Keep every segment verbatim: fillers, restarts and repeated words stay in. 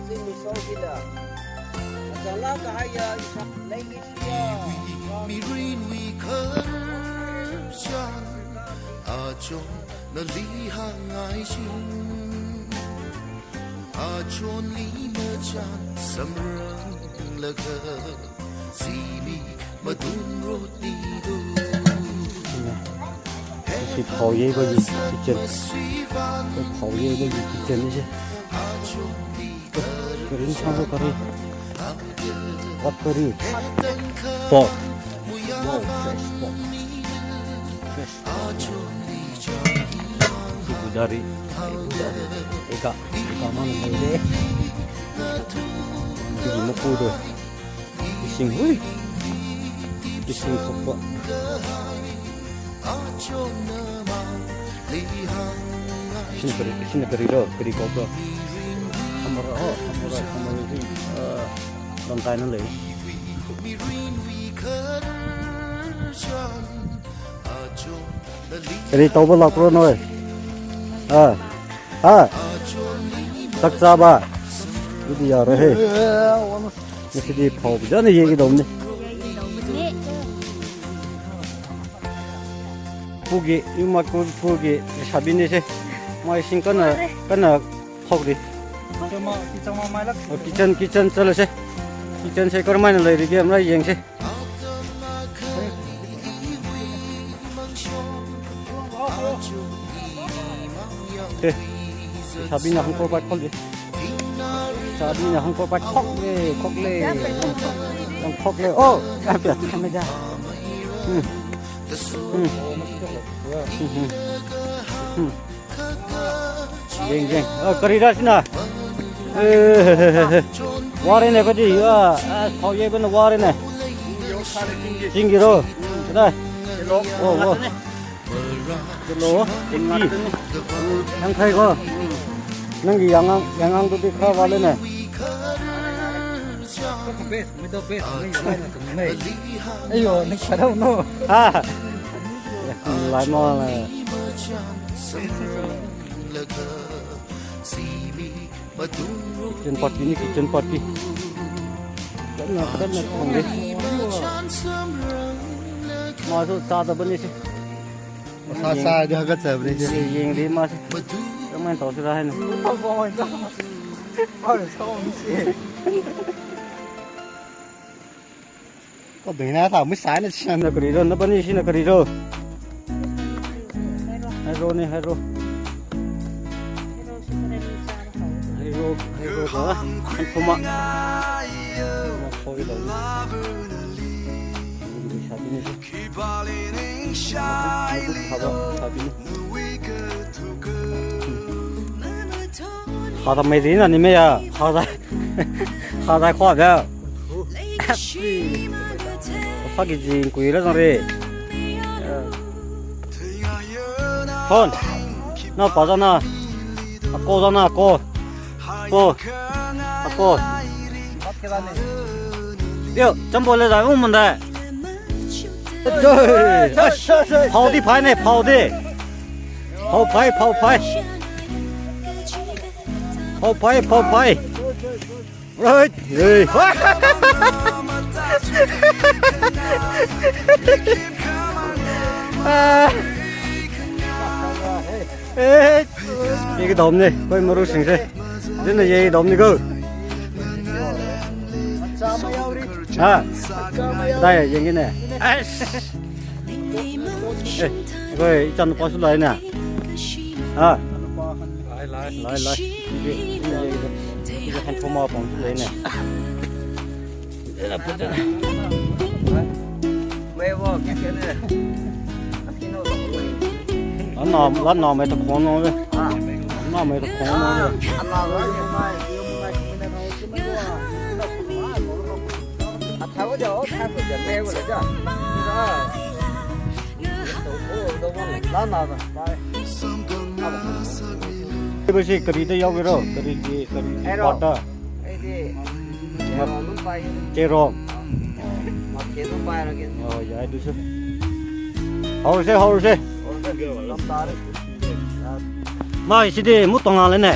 Misong hila. Azala kahaya isa lei ishiya. Mirinwui khararchan, achon nali hāngngai ching. Achonli machān samranglaga, zimi matungrotni do. Ishi phao yeiwui kitchen. Phao yeiwui kitchen ishi. Kari chang kari. What kari? Pork. Wow, fresh pork. Fresh pork. Budari. Budari. Eka. Eka mana maile. Ishi makudo. Ising hui. Ising sokpa. Ishina kari, ishina kari ro, kari kok ro. Hamara ho, hamara, hamara hi, ah, long kai na lei. Kari tauba lakro noi. Ah. Ha? Chak chaba? Idi yare he. Ngasidi phao phajana yegi dom ni. Pugi, yuma ku, pugi, sabi ni se. Mai sing kana, kana phok di. Oh, kitchen, kitchen chala se. Kitchen se kar mai na lei ri ge, amra yeng se. Eh, sabina hangkor pat khol de. Sabina hangkor pat khok le, khok le. Yang khok le. Oh, apa? Kamera. Hmm. Hmm. Hmm. Hmm. Jeng, jeng. Oh, kari ra sina. Eh, ware ne kadi. Ah, ah, phao yei bana ware ne. Jing giro. Kada. Oh, oh. Hello. Yang khai ko. Nanggi yangang, yangang tu di kha wale ne. Best, middle best, mai, mai na tung mai. Ayo, ni kharau no. Ha. Lai mo la. Kitchen party ni, kitchen party. Kana, kana thong de. Maso cha da bani si. Sa sa de haga cha bani si. Yeng de ma si. Kaman tao si ra hai na. Ko bina ta mu sai na chan. Na kari ro, na bani si na kari ro. Hai ro ni, hai ro. Hai ro, hai ro ba. Hai kuma. Ma khoi lo. Sa bini. Sa bini. Hada mai rin ani me ya. Hada. Hada kho ba. Phagi jing kui la zang re. Hon. Na pa zana. Ako zana ako. Ko. Ako. Yo, chambo le zai um manda. Phao di phai ne, phao di. Phao phai, phao phai. Phao phai, phao phai. Right. Hey. Ah. Hey. Yei dom ni, koi maru sing se. Jin na yei dom ni go. Ha. Dai yeng ni. Ai. Eh, koi ichan pa su lai na. Ha. Lai, lai. Lai, lai. Ibi, ibi, ibi, ibi han thoma pong lai na. Lan na, lan na mai ta khon no le. Lan na mai ta khon no le. Iba si kari da yao kiro, kari ki, kari ki Hero. Pata. Aidi, Hero lum pai. Jerome. Ma ke lum pai ra ke. Oh, ya, itu sih. Haosa, haosa. Lam tar. Ma, sidi mu tong la ne.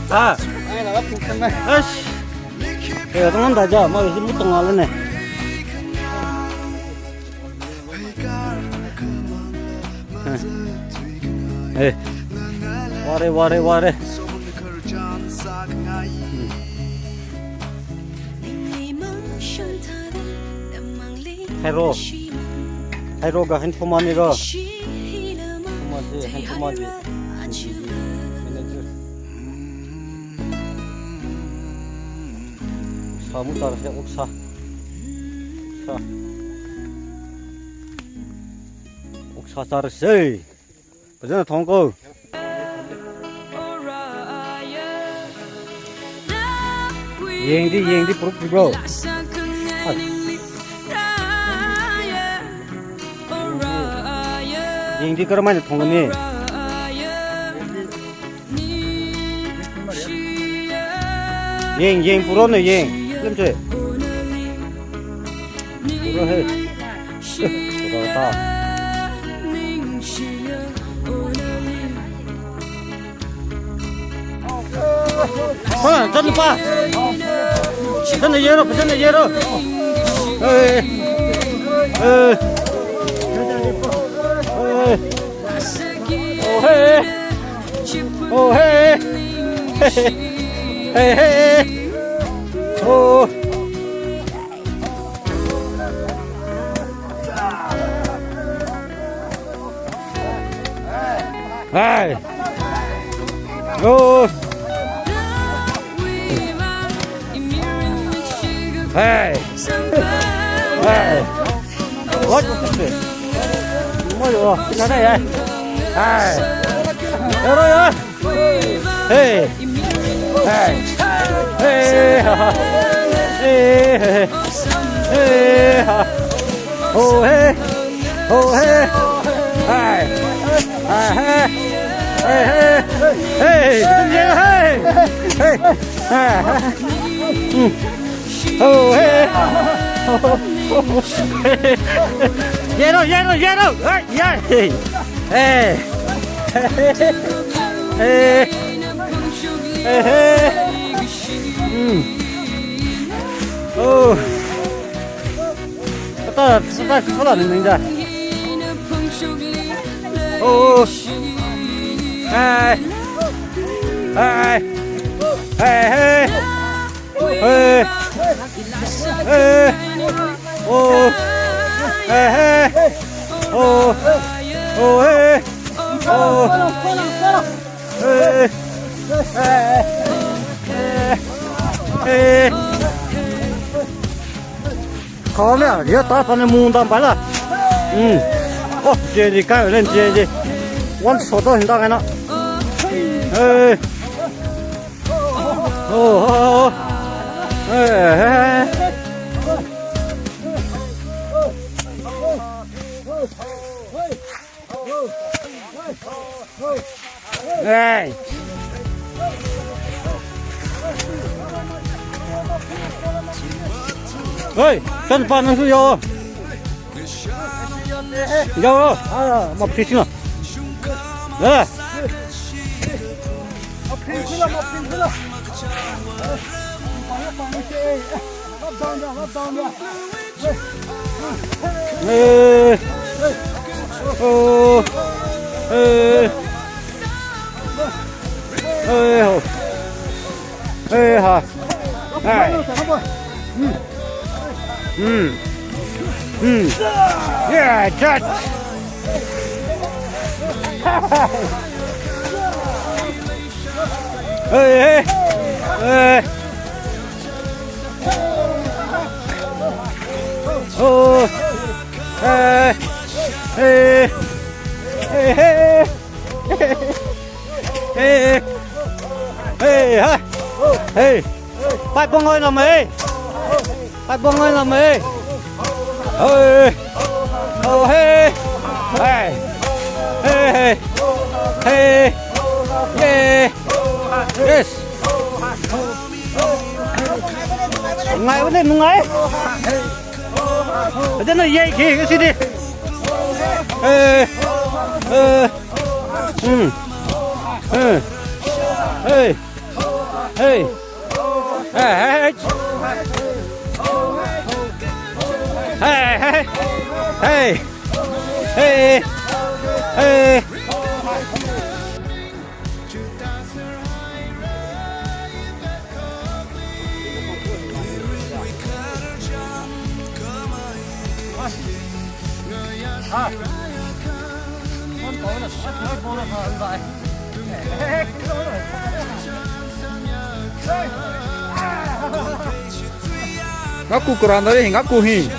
Ha. Ash. Eh, tongam da ja, ma isi mutong ala ne. Eh. Ware, ware, ware. Hero. Hero ga hand phone mani ro. Phone mani, hand phone mani. Manager. Sa mu sa, sa. Sa. Oksa sāra sei. Phazāna thong ko. Yangdi, yangdi, prup, bro. Ai. Yangdi, karamanna thong ni. Yang, yang, pura na yang. Lemche. Pura hai. Pura ta. Ha, jan pa. Jan yero, jan yero. Eh. Eh. Eh. Oh, hey. Oh, hey. Hey, hey. Oh. Hey. Oh. Hey. Hey. What? What? What? Hey. Hey. Hey. Hey. Hey. Hey. Hey. Oh, hey. Oh, hey. Hey. Hey. Hey. Hey. Hey. Hey. Hey. Hey. Hmm. Oh, hey. Yero, yero, yero. Hey, yeah. Hey. Hey. Hey. Hey, hey. Hmm. Oh. Kata, kata, kata ni ninja. Oh. Hey. Hey. Hey, hey. Hey. Hey. Oh. Hey, hey. Oh. Oh, hey. Oh. Hey. Hey. Kau le, ya ta pa ne mung dam pa la. Hmm. Oh, je je kai le je je. Wan so to hin da kai na. Hey. Oh, oh, oh. Hey, hey, hey. Hey. Hey, tan pa nang su yo. Yo. Ah, ma phishna. Eh. Eh. Oh. Eh. Eh, ho. Eh, ha. Hai. Hmm. Hmm. Hmm. Yeah, that. Hey, hey. Hey. Oh. Hey. Hey. Hey, hey. Hey, hey. Hey, ha. Hey. Pai pong oi lam, hey. Pai pong oi lam, hey. Hey. Oh, hey. Hey. Hey, hey. Hey. Hey. Yes. Ngai wane nungai. Adana yai ke sidi. Eh. Eh. Hmm. Eh. Hey. Hey. Hey, hey, hey. Hey, hey. Hey, hey. Hey. Ngaku kurang dari ngaku hi.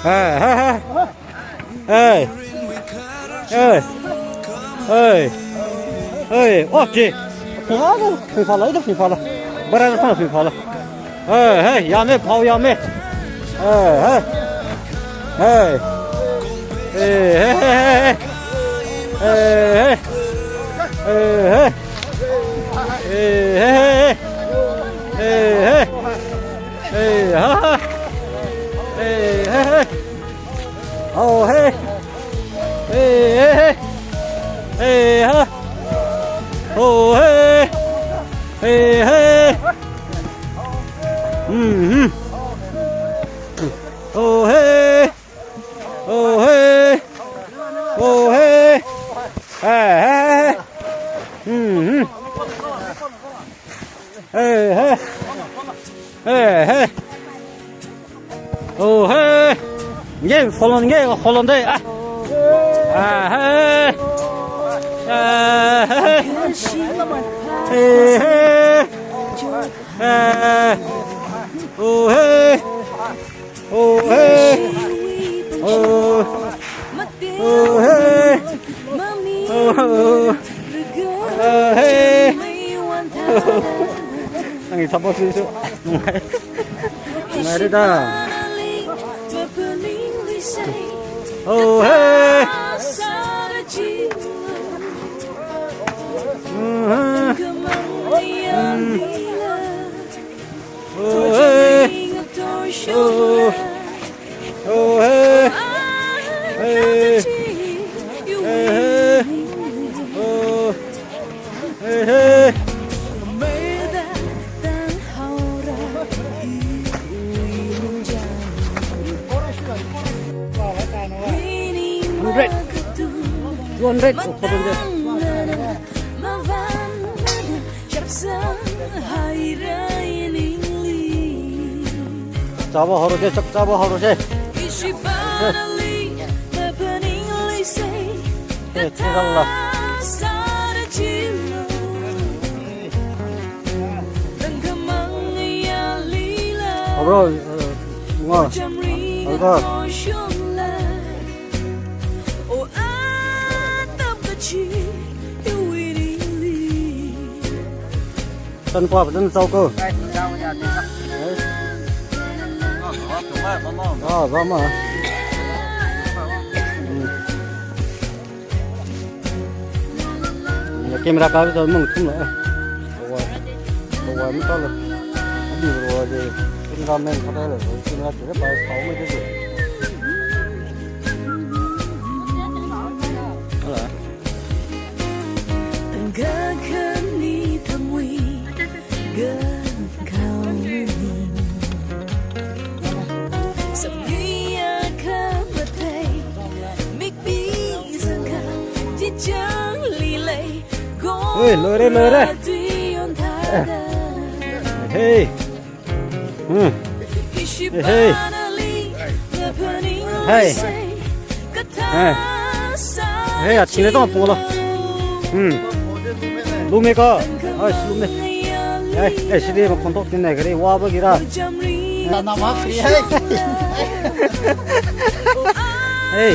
Hey, hey, hey. Hey. Hey. Hey. Hey. Okay. Phingphālu, phingphālu, ida phingphālu. Bara phang phingphālu. Hey, hey, yāme, phao yāme. Hey, hey. Hey. Hey, hey, hey, hey. Hey, hey. Hey, hey. Hey, hey, hey, hey. Hey, hey. Hey, ha, ha. Hey, hey, hey. Oh, hey. Hey, hey, hey. Hey, ha. Oh, hey. Hey, hey. Mm-hmm. Oh, hey. Oh, hey. Oh, hey. Hey, hey, hey. Mm-hmm. Hey, hey. Hey, hey. Oh, hey. Nge, follow, nge, follow, nge. Ah. Ah, hey. Ah, hey. Hey, hey. Hey. Oh, hey. Oh, hey. Oh. Oh, hey. Oh, oh. Oh, hey. Nang ithapos isu. Ngai da. Oh, hey. Mm, hey. Mm. Oh, hey. Oh. Oh, hey. Hey. Hey, hey. Oh. Hey, hey. Hundred. Two hundred. Oh, four hundred. Chāba haorase, chak chāba haorase. Eh, tingkhala. Abro, eh, nga. Alta. Tan pa, tan chao ko. Ah, ba ma. Hmm. Camera ka to mong thum la. Wa, wa mi ta la. Ani wa de. Camera man ka la. Camera te pa, pa mo de. Hala. Oi, loire, loire. Eh. Hey. Hmm. Hey, hey. Hey. Hey. Hey, achine to polo. Hmm. Lume ka. Ai, lume. Hey, hey, sidi ma kontok tin ne kare, wa ba gira. Na, na ma free, hey. Hey.